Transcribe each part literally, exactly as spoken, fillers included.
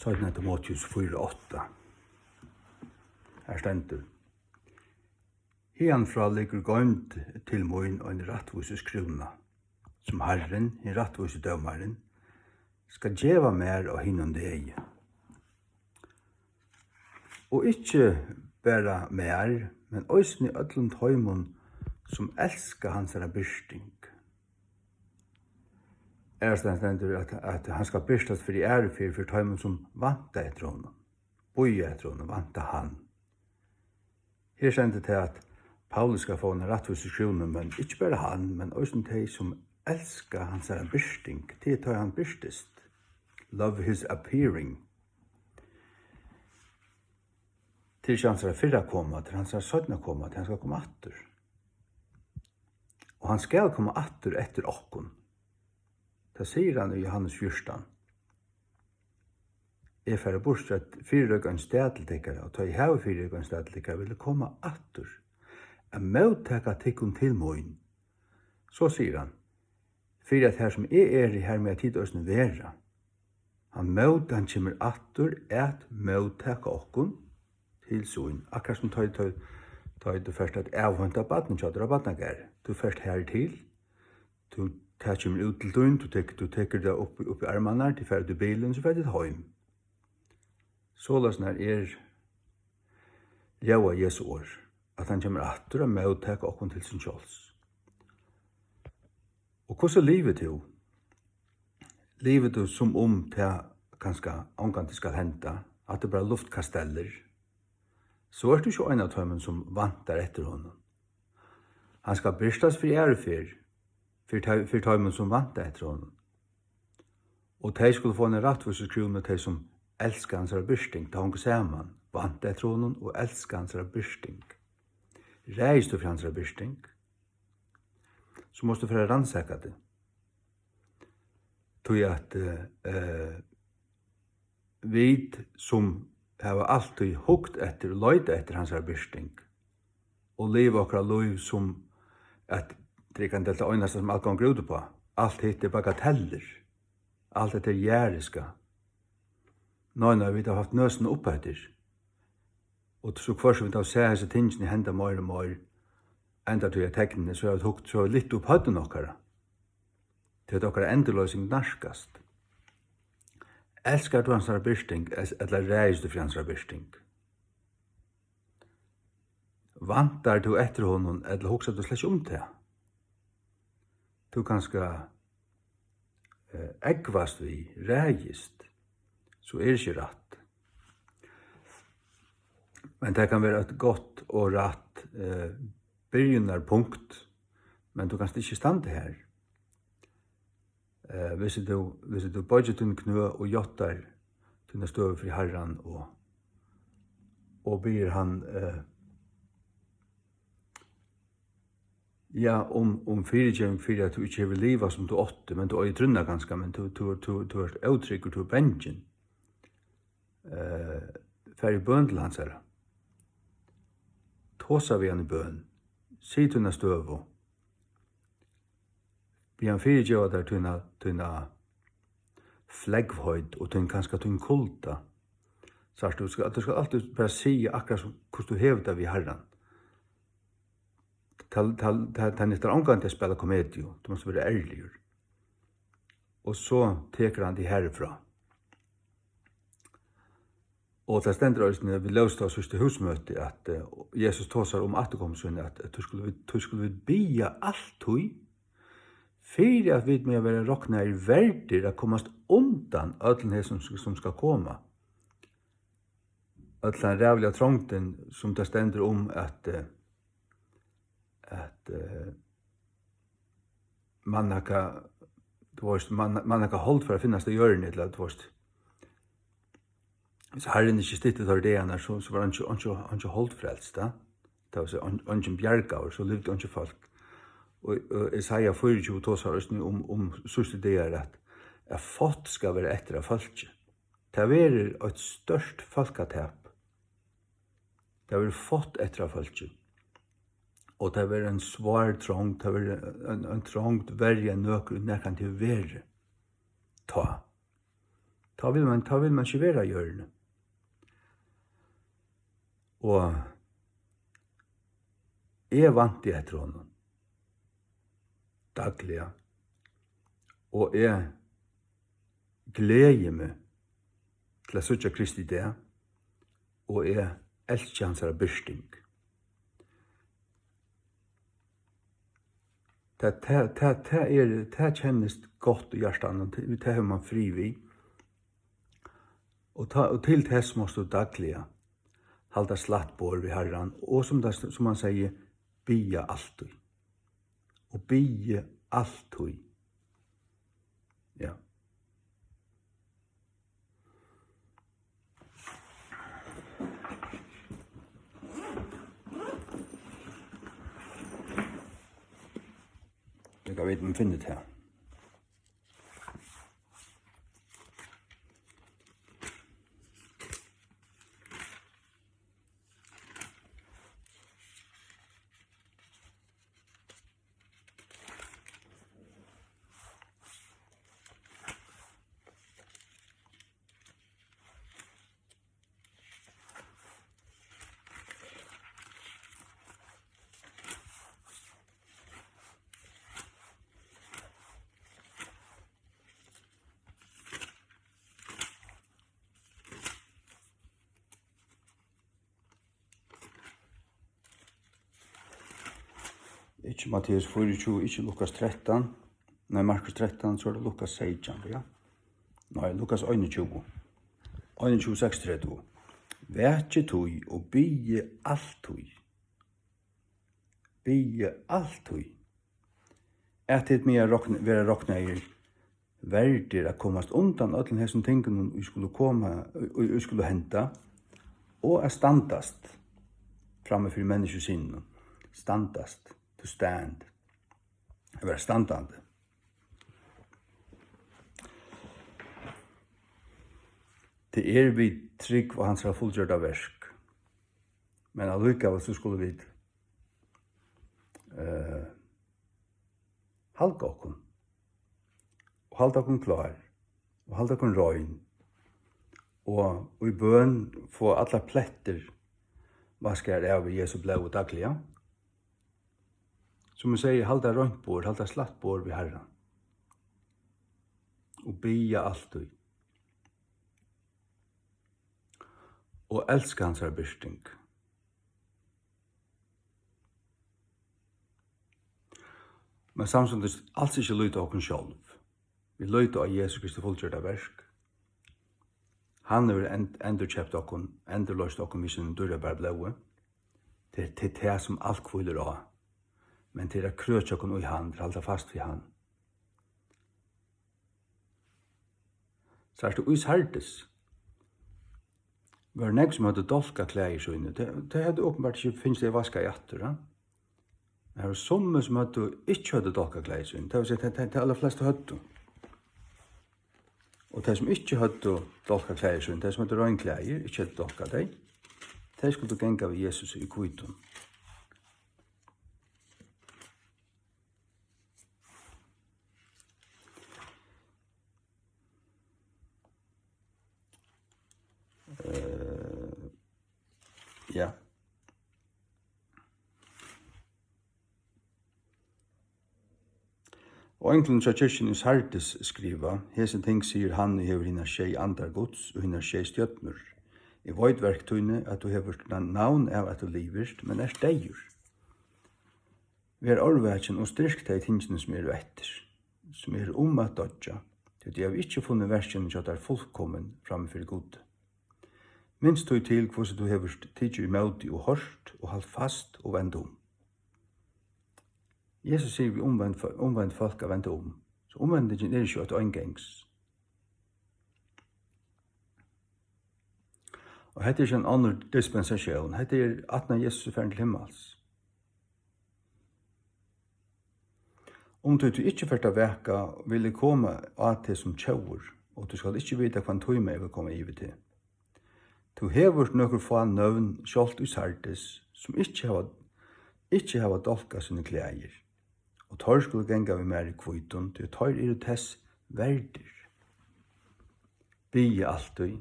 Seinna Timoteus fýra átta. Har stendur: Hiðanfrá liggur goymd til mín ein rættvísiskrúna, sum Harrin, hin rættvísi dómarin, skal geva mær á hinum degi. Og ikki bara mær, men eisini øllum teimum, sum elska hansara birting. Aðrastaðni stendur, at, at hann skal birtast fyri aðru ferð fyri teimum, sum vænta eftir honum, bíða eftir honum, vænta hann. Her stendur tað, at Paulus skal fáa eina rættvísiskrúnu, men ikki bara hann, men eisini tey, sum elska hansara birting, tí tá hann birtist. Love his appearing. Tað er ikki hansara fyrra koma, tað er hansara seinna koma, tað er hann skal koma aftur. Og hann skal koma aftur eftir okkum. Tað sigur hann í Johannes fjúrtan. Eg fari burtur at fyrireika ein stað til tykkara, og tá eg havi fyrireikað ein stað til tykkara, vil eg koma aftur at móttaka tykkum til mín. So sigur hann, fyri at har sum eg eri, har mega tit eisini vera. Hann mót-, hann kemur aftur at móttaka okkum til sín. Akkurát sum tá, tá, tá tú fert at avheinta barnið hjá tær á barnagarði. Tú fert har til, tú, tað kemur út til tín, tú tek-, tú tekur tað upp, upp í armarnar, tú fert út í bilin, so fert tú heim. Soleiðis nær er ljóðar Jesu orð, at hann kemur aftur at móttaka okkum til sín sjálvs. Og hvussu livir tú? Livir tú, sum um tað kanska ongantíð skal henda, at tað bara luftkastellir, so ert tú ikki ein av teimum, sum væntar eftir honum. Hann skal birtast fyri aðru ferð, fyri tei-, fyri teimum, sum vænta eftir honum. Og tey skulu fáa eina rættvísiskrúnu, tey, sum elska hansara birting. Tað hongur saman, vænta eftir honum og elska hansara birting. Ræðist tú fyri hansara birting, so mást tú fara at rannsaka teg. Tí at, eh, eh, vit, sum hava altíð hugt eftir og leitað eftir hansara birting, og liva okkara lív, sum at tað er kann tað einasta, sum alt gongur út uppá. Alt hitt er bagatellir. Alt hetta er jarðiska. Nei, nei, vit hava havt nøsina upp eftir. Og so hvørt sum vit hava sæð hesi tingini henda meir og meir, enda tí at teknini, so hava vit hugt, so hava vit lyft upp høvdini okkara. Tí at okkara endurloysing nærkast. Elskar tú hansara birting, es-, ella ræðist tú fyri hansara birting? Væntar tú eftir honum, ella hugsar tú slett ikki um tað? Tú kanska, eh, eggvast við, ræðist, so er ikki rætt. Men tað kann vera eitt gott og rætt, eh, byrjanarpunkt, men tú kanst ikki standa har. Eh, hvis tú, hvis tú boyggir tíni knø og játtar tína støðu fyri Harran og, og biður hann, eh, ja, um, um fyrigeving fyri, at tú ikki hevur livað, sum tú átti, men tú eigur trúnna kanska, men tú, tú, tú, tú ert ótryggur, tú ert bangin. Eh, far í bøn til hansara. Tosa við hann í bøn. Sig tína støðu. Bið hann fyrigeva tær tína, tína flógvheit og tín, kanska tín kulda. Sært tú, tú skal, tú skal altíð bara siga akkurát sum, hvussu tú hevur tað við Harran. Tað, tað, tað, tað nyttar ongantíð at spæla komediu. Tú mást vera ærligur. Og so tekur hann teg harifrá. Og tað stendur eisini, vit lósu tað á síðsta húsmøti, at, eh, Jesus tosar um afturkomu sína, at, at tú skulu vit, tú skulu vit biðja altíð, fyri at vit mega vera roknaðir verdir at komast undan øllum hesum, sum, sum skal koma. Øll tann ræðuliga trongdin, sum tað stendur um, at, eh, at, eh, mannakað, tú veist, mann-, mannakað hold fer at finnast á jørðini, ella, tú veist, hvis Harrin ikki stytti teir dagarnar, so, so var einki, einki, einki hold frelst, ja? Tað vil siga, ein-, eingin bjargaður, so livdi einki fólk. Og, og Jesaja fýraogtjúgu tosar eisini um, um síðstu dagar, at, at fátt skal vera eftir av fólki. Tað verður eitt stórt fólkatap. Tað verður fátt eftir av fólki. Og tað verður ein svár trongd, tað verður ein, ein trongd verri enn nøkur, nakrantíð hevur verið. Tá. Tá vil man, tá vil man ikki vera á jørðini. Og eg vænti eftir honum dagliga, og eg gleði meg til at síggja Krist í dag, og eg elski hansara birting. Tað, tað, tað, tað er, tað kennist gott í hjartanum, tað, tað hevur mann frið við. Og tá, og til tess mást tú dagliga halda slætt borð við Harran, og sum tað, sum hann segði, biðja altíð. Og biðja altíð. Ja. Eg kann vita, um eg finni tað. Ikki Matteus fýraogtjúgu, ikki Lukas trettan, nei, Markus trettan, so er tað Lukas seytjan, ja. Nei, Lukas einogtjúgu. Einogtjúgu seksogtretivu. Vakið tí og biðið altíð. Biðið altíð. At tit mega rokna, vera roknaðir verdir at komast undan øllum hesum tingunum, ið skulu koma, ið, ið skulu henda, og at standast frammi fyri Menniskjusyninum. Standast, to stand. At vera standandi. Tað er við trúgv á hansara fullgjørda verk. Men allíkavæl so skulu vit, eh, halga okkum. Og halda okkum klár. Og halda okkum rein. Og í bøn fáa allar plettir vaskaðar av við Jesu blóði dagliga. Sum eg sigi, halda reint borð, halda slætt borð við Harran. Og biðja altíð. Og elska hansara birting. Men samstundis als ikki líta á okkum sjálv. Vit líta á Jesu Kristi fullgjørda verk. Hann hevur end-, endurkeypt okkum, endurloyst okkum við sínum dýrabara blóði. Tað er, tað er tað, sum alt hvílir á. Men tað er at krøkja okkum í hann, at halda fast við hann. Sært tú, í Sardis vóru nógv, sum høvdu dálkað klæðir síni. Tey, tey høvdu openbart ikki fingið tey vaskaði aftur, ha? Men har vóru summi, sum høvdu, ikki høvdu dálkað klæðir síni. Tað vil siga, tey, tey, tey allarflestu høvdu. Og tey, sum ikki høvdu dálkað klæðir síni, tey, sum høvdu rein klæðir, ikki høvdu dálkað tey, tey skuldu ganga við Jesus í hvítum. Eh, ja. Og einglinum hjá kirkjuni í Sardis skriva: Hesi ting sigur hann, ið hevur hinar sjey andar Guds og hinar sjey stjørnur. Eg veit verk tíni, at tú hevur na-, navn av, at tú livir, men ert deyður. Ver órvakin og styrk tey tingini, sum eru eftir, sum eru um at doyggja, tí tey hava ikki funnið verkini hjá tær fullkomin frammi fyri Gudi. Minst tí til, hvussu tú hevur tikið ímóti og hoyrt og halt fast og vend um. Jesus sigur við umvend fó-, umvend fólk at venda um. So umvendingin er ikki eitt eingangs. Og hetta er ikki ein onnur dispensatión. Hetta er, aftan á Jesus er farin til himmals. Um tí tú ikki fert at vaka, vil eg koma á teg sum tjóvur, og tú skalt ikki vita, hvønn tíma eg vil koma yvir teg. Tú hevur nøkur fá nøvn, sjálvt í Sardis, sum ikki hava, ikki hava dálkað síni klæðir, og teir skulu ganga við mær í hvítum, tí teir eru tess verdir. biðið altíð,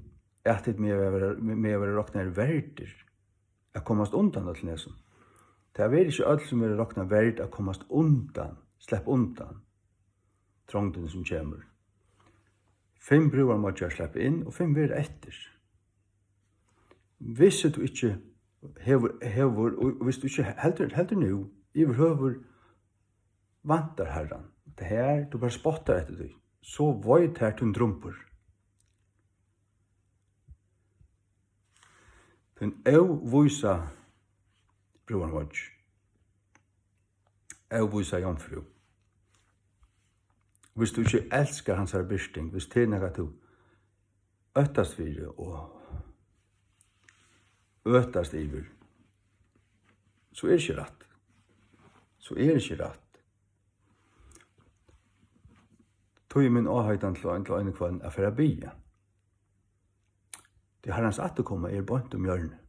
at tit mega vera, mega vera roknaðir verdir at komast undan øllum hesum. Tað verða ikki øll, sum verða roknað verd at komast undan, sleppa undan trongdini, sum kemur. Fimm brúðarmoyggjar sleppa inn, og fimm verða eftir. Viss tú ikki hevur, hevur, og viss tú ikki heldur, heldur nú, yvirhøvur vantar Harran, tað her, tú bara spottar eftir tí, so veit tær tín drumbur. Tín óvísa brúðarmoyggj, óvísa jomfrú. Viss tú ikki elskar hansara birting, viss tað er nakað, tú óttast fyri og øtast yvir, so er ikki rætt. So er ikki rætt. Tí er mín áheitan til ein, til ein hvønn at fara at biðja. Tí Harrans afturkoma er beint um hjørnið.